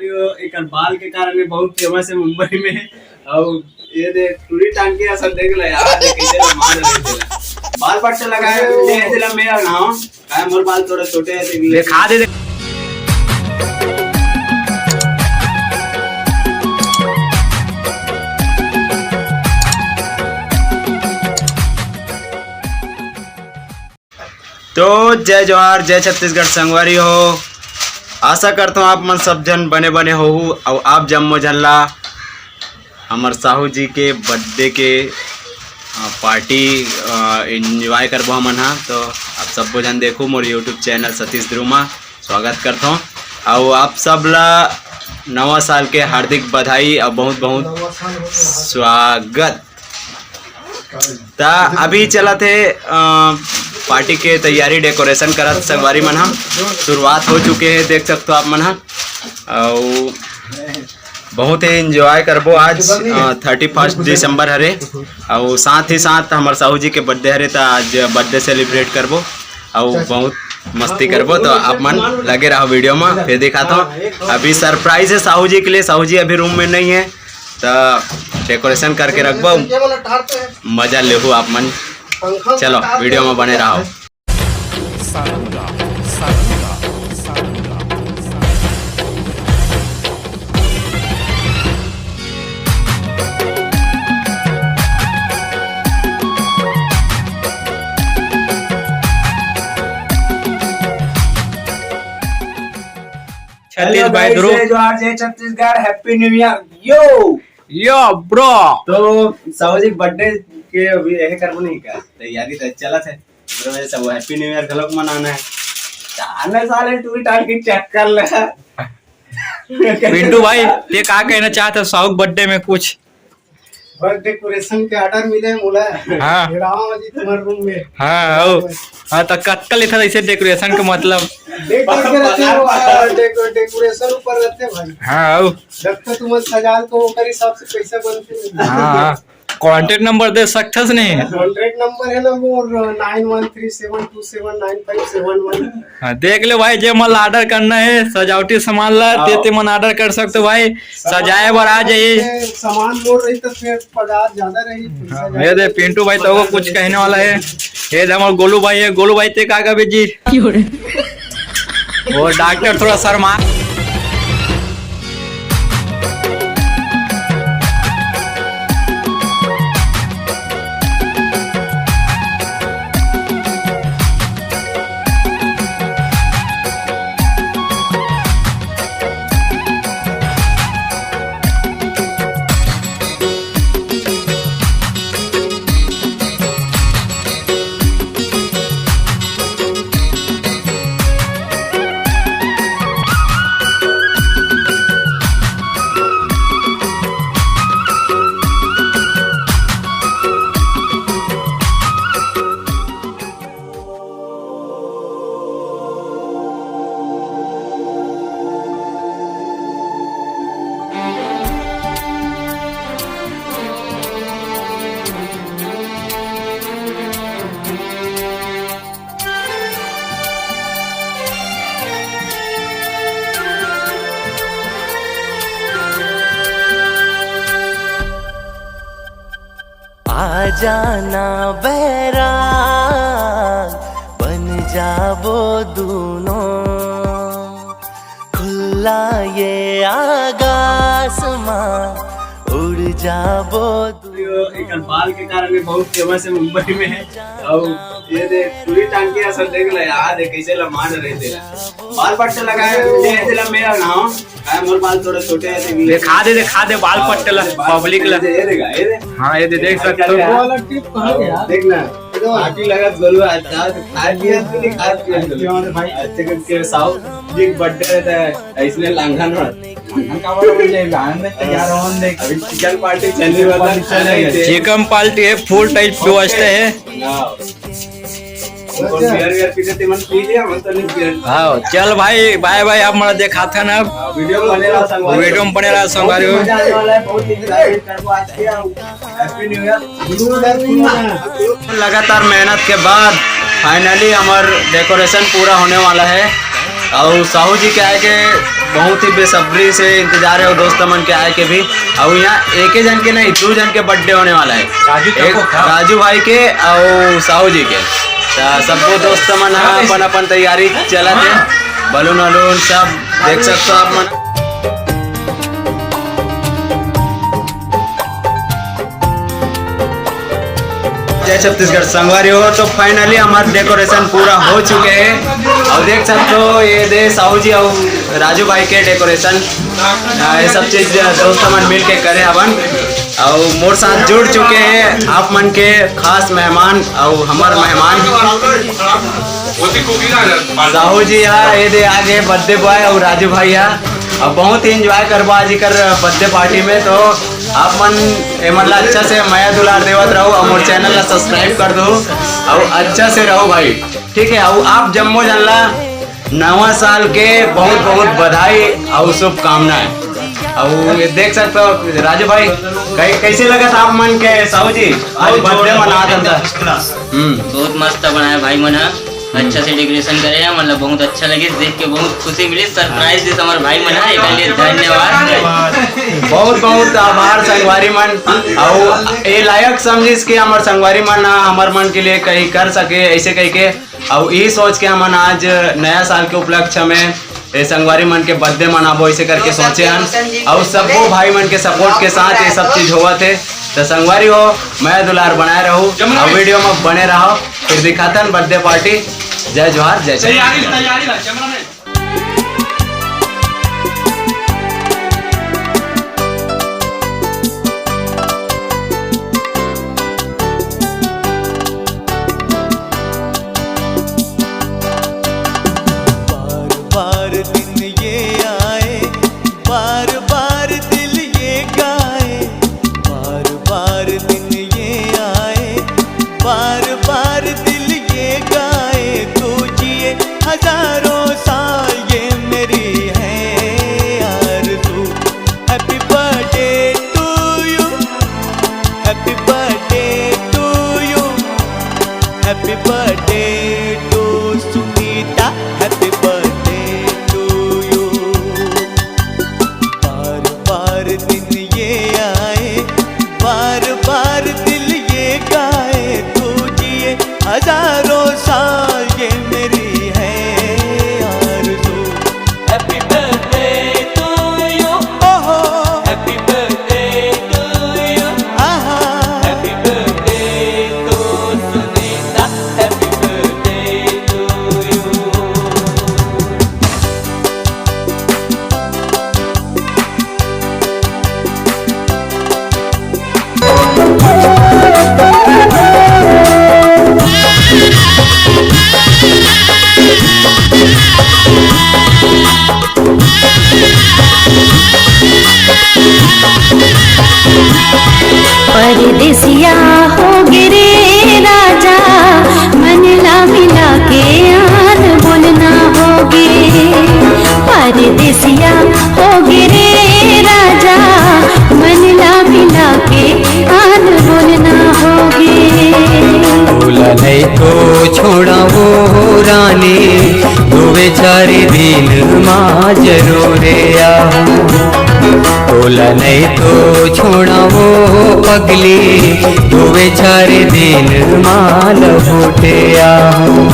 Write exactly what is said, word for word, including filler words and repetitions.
एकर बाल के कारण ये बहुत फेमस है मुंबई में। और ये देख, टूरी टांग के असल देख ले यार, ये कैसे मार रहे थे। बाल पट्टे लगाए, ये दिला मैं और ना, काय मोर बाल थोड़ा छोटे हैं, देख ले। दिखा दे, देख। तो जय जोहार, जय छत्तीसगढ़ संगवारी हो। आशा करता हूँ आप मन सब झन बने बने हो, और आप जम्मो झन ला हमर साहू जी के बर्थडे के, अ, पार्टी, अ, एंजॉय करबो हमन हा। तो आप सबो झन देखो मोर YouTube चैनल सतीश ध्रुमा, स्वागत करथों। अउ आप सब ला नवा साल के हार्दिक बधाई अउ बहुत बहुत स्वागत। ता अभी चलत हे, अ, पार्टी के तैयारी, डेकोरेशन करत संगवारी मन हा। शुरुआत हो चुके हे, देख सकते हो आप मन हा। अउ बहुत ही एंजॉय करबो आज, अ, थर्टी फर्स्ट दिसंबर हरे, अउ साथ ही साथ हमर साहू जी के बर्थडे हरे, त आज बर्थडे सेलिब्रेट करबो अउ बहुत मस्ती करबो। तो आप मन लगे रहो वीडियो में, फिर दिखाता हूँ। अभी सरप्राइज है साहू जी के लिए, साहू जी अभी रूम में नहीं है, तो डेकोरेशन करके रखबो, मजा लेहू आप मन। चलो वीडियो में बने रहो। सारंगा, सारंगा, सारंगा, सारंगा। छत्तीस हेलो बाय गाइस, ध्रुव। जय जोहार, जय छत्तीसगढ़, हैप्पी न्यू ईयर। यो यो ब्रो। तो साहू जी बर्थडे के अभी यही करबो नहीं का, तैयारी तो चलत है। ओकरे वजह से वो हैप्पी न्यू ईयर घलोक मनाना है। जाने साले टूरी टांग के चक्कर ले। पिंटू भाई, ये का कहना चाहते हो साहू के बर्थडे में कुछ? बस डेकोरेशन के ऑर्डर मिले मोला। हाँ। राम जी तुम्हारे रूम में। हाँ, आओ। हाँ, तो कतका लेथन ऐसे डेकोरेशन के मतलब? देख करके रखे हो, आ, डेको-, डेकोरेशन ऊपर रहते भाई। हाँ, आओ। जब तो तुम सजाल तो ओकर हिसाब से पैसा बनते हैं। हाँ, हाँ। कॉन्टैक्ट नंबर दे सकथस नहीं? कॉन्टैक्ट नंबर है ना मोर, nine one three seven two seven nine five seven one. हाँ, देख ले भाई, जे मन ऑर्डर करना है सजावटी सामान ला, हाँ। ते, ते मन ऑर्डर कर सकते हो भाई, सजाए बर आ जाइए। सामान मोर रही तो फिर पगार ज्यादा रही, पैसा हाँ, ज्यादा ये दे रही। पिंटू भाई तो वो कुछ कहने वाला है। ये दे हमारे गोलू भाई है, गोलू भाई ते का कहबे जी? वो डॉक्टर थोड़ा शर्मा। आ जाना बैराग, बन जाबो दूनों, खुला ये आगास मा उड़ जाबो दूनों। एकर बाल के कारण ये बहुत फेमस है मुंबई में। और ये देख, टूरी टांग के असल देख ले यार, देख कैसे लमांड रहे थे। बाल पट्टे लगाए, ये दिला मेरा नाम। काय मोर बाल थोड़ा छोटे हैं, लेकिन दिखा दे, दिखा दे बाल हाँ, पट्टे ला, बाल पब्लिक ला। पट्टे ये देगा, ये दे। हाँ, ये दे, देख सकते हो। वो वाला टिप कहाँ गया? देख ना, पार्टी लगा गोलू आज, आज खाए पिए तो नहीं खाए पिए तो। भाई। अच्छे करके साहू जी बर्थडे रहता है, इसलिए लांघन मत। लांघन का मतलब ये लांघन में तैयार होन देख। अभी चिकन पार्टी चलने वाला है। चिकन पार्टी है, फुल टाइट व्यवस्था है। हाँ। हाँ, चल भाई, बाय बाय। आप मन देखाथन अब। वीडियो में बने रहा संगवारी हो। वीडियो में बने रहा संगवारी हो। मजा आने वाला है, बहुत enjoy करबो आज के हम। Happy New Year। लगातार मेहनत के बाद finally हमर डेकोरेशन पूरा होने वाला है। अउ साहू जी के आए के बहुत ही बेसब्री से इंतजार हे, अउ दोस्त मन के आए के भी। अउ यहाँ एके जन के नहीं, दू जन के बर्थडे होने वाला हे, राजू एक टोको का। राजू भाई के अउ साहू जी के। त सबको दोस्त मन ह अपन अपन तैयारी चलत हे, बलून वलून सब देख सकते हो आप मन। जय छत्तीसगढ़ संगवारी हो, तो finally हमार decoration पूरा हो चुके हे। अउ देख सकते हो, ये दे साहू जी अउ राजू भाई के decoration, आ, ये सब चीज दोस्त मन मिल के करे हवन। अउ मोर साथ जुड़ चुके हे आप मन के खास मेहमान अउ हमर मेहमान साहू जी हा, ये दे आगे birthday boy अउ राजू भाई हा। अब बहुत ही enjoy करबो आज एकर birthday party में। तो आप मन एमन ला अच्छा से मया दुलार देवत रहू अउ मोर channel ला subscribe कर दो अउ अच्छा से रहू भाई, ठीक है। अउ आप जम्मो जन ला नवा साल के बहुत बहुत बधाई अउ शुभकामनाएं। अउ ये देख सकते हो राजू भाई, कै-, कैसे लगत आप मन के साहू जी आज बहुत birthday जोरदार, मनात हन त? First class। हम्म। बहुत मस्त बनाए भाई मन ह, अच्छा से decoration करे हे, मतलब बहुत अच्छा लगे देख के, बहुत खुशी मिली। Surprise दिस हमर भाई मन ह, एकर लिए धन्यवाद। बहुत बहुत आभार संगवारी मन। अउ ये लायक समझिस कि हमर संगवारी मन ह हमर मन के लिए कहीं कर सके, ऐसे कह के। अउ यही सोच के हमन आज नया साल के उपलक्ष्य में ये संगवारी मन के birthday मनाबो, ऐसे करके सोचे हन। अउ सबो भाई मन के support के साथ ये सब चीज होवत हे। तो संगवारी हो, मया दुलार बनाए रहू, अउ video में बने रहो। फिर दिखाथन birthday party। जय जोहार, जय छत्तीसगढ़। बार बार दिन ये आए, बार बार दिल ये गाए, बार बार दिन ये आए, बार बार दिल ये गाए, तू जिए हजारों साल, ये मेरी है आरज़ू। Happy birthday to you, happy birthday to you, happy birthday to Sunita, happy birthday to you। बार बार दिन ये आए, बार बार दिल ये गाए, तू जिए हजारों साल, ये मेरी है आरज़ू। Happy birthday to you। ओहो। Happy birthday to you। आहा। Happy birthday to Sunita. Happy birthday to you। परदेसिया होगे रे राजा, मन ला मिला के आन बोलना होगे। परदेसिया होगे रे राजा, मन ला मिला के आन बोलना होगे। तोला नहीं तो छोड़ावो रानी, दुवे चार दिन मा जरूर आहूँ। तोला नहीं तो छोड़ावो पगली, दुवे चार दिन मा लहुटे आहूँ।